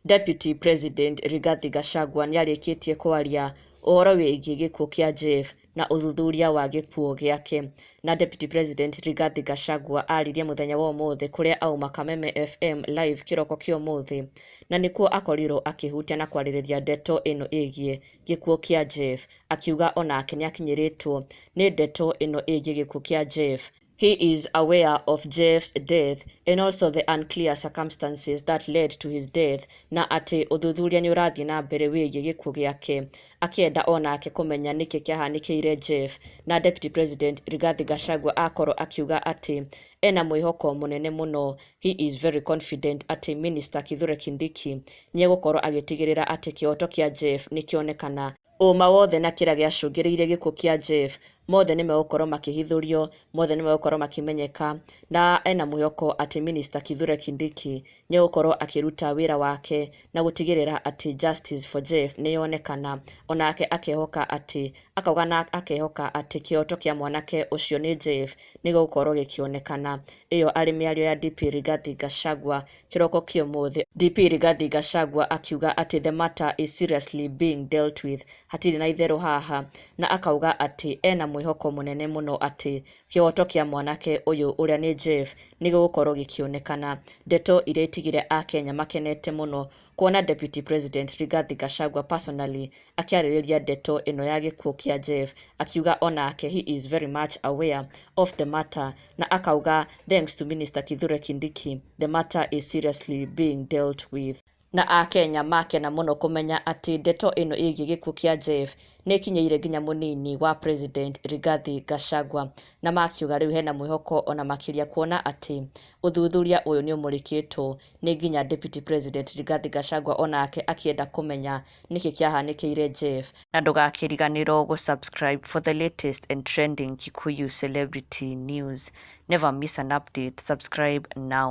Deputy President Rigathi Gachagua nĩarĩkĩtie kwaria ũhoro wĩgiĩ gĩkuũ kĩa Jeff na ũthuthuria wa gĩkuũ gĩake. Na Deputy President Rigathi Gachagua aririe mũthenya wa ũmũthĩ kũrĩa auma Kameme FM live kĩroko kĩa ũmũthĩ, na nĩkuo akorirwo akĩhutia na kwarĩrĩria ndeto ĩno ĩgiĩ gĩkuũ kĩa Jeff, akiuga onake nĩakinyĩrĩtwo nĩ ndeto ĩno ĩgiĩ gĩkuũ kĩa Jeff. He is aware of Jeff's death and also the unclear circumstances that led to his death, na atĩ ũthuthuria nĩ ũrathiĩ na mbere wĩgiĩ gĩkuũ gĩake, akĩenda onake kũmenya nĩkĩ kĩahanĩkĩire Jeff. Na Deputy President Rigathi Gachagua akorwo akiuga atĩ ena mwĩhoko mũnene mũno, he is very confident atĩ Minister Kithure Kindiki nĩegũkorwo agĩtigĩrĩra atĩ kĩhoto kĩa Jeff nĩkĩonekana, ũma wothe na kĩrĩa gĩacũngĩrĩirie gĩkuũ kĩa Jeff mothe nĩmegũkorwo makĩhithũrio, mothe nĩmegũkorwo makĩmenyeka, na ena mwĩhoko atĩ Minister Kithure Kindiki nĩegũkorwo akĩruta wĩra wake na gũtigĩrĩra atĩ justice for Jeff nĩyonekana. Onake akehoka atĩ akauga na akehoka atĩ kĩhoto kĩa mwanake ũcio nĩ Jeff nĩgĩgũkorwo gĩkĩonekana. Ĩyo arĩ mĩario ya DP Rigathi Gachagua kĩroko kĩa ũmũthĩ. DP Rigathi Gachagua akiuga atĩ the matter is seriously being dealt with, hatirĩ na itherũ haha, na akauga atĩ ena mwĩhoko mũnene mũno atĩ kĩhoto kĩa mwanake ũyũ ũrĩa nĩ Jeff nĩgĩgũkorwo gĩkĩonekana. Ndeto iria itigire akenya makenete mũno kuona Deputy President Rigathi Gachagua personally akĩarĩrĩria ndeto ĩno ya gĩkuũ kĩa Jeff, akiuga onake he is very much aware of the matter, na akauga thanks to Minister Kithure Kindiki the matter is seriously being dealt with. Na akenya makena mũno kũmenya atĩ ndeto ĩno ĩgiĩ gĩkuũ kĩa Jeff nĩ ĩkinyĩire nginya mũnini wa President Rigathi Gachagua, na makiuga rĩu hena mwĩhoko ona makĩria kuona atĩ ũthuthuria ũyũ nĩ ũmũrĩkĩtwo nĩ nginya Deputy President Rigathi Gachagua, onake akĩenda kũmenya nĩkĩ kĩahanĩkĩire Jeff. Na ndũgakĩriganĩrwo gũ-subscribe for the latest and trending Kikuyu celebrity news. Never miss an update. Subscribe now.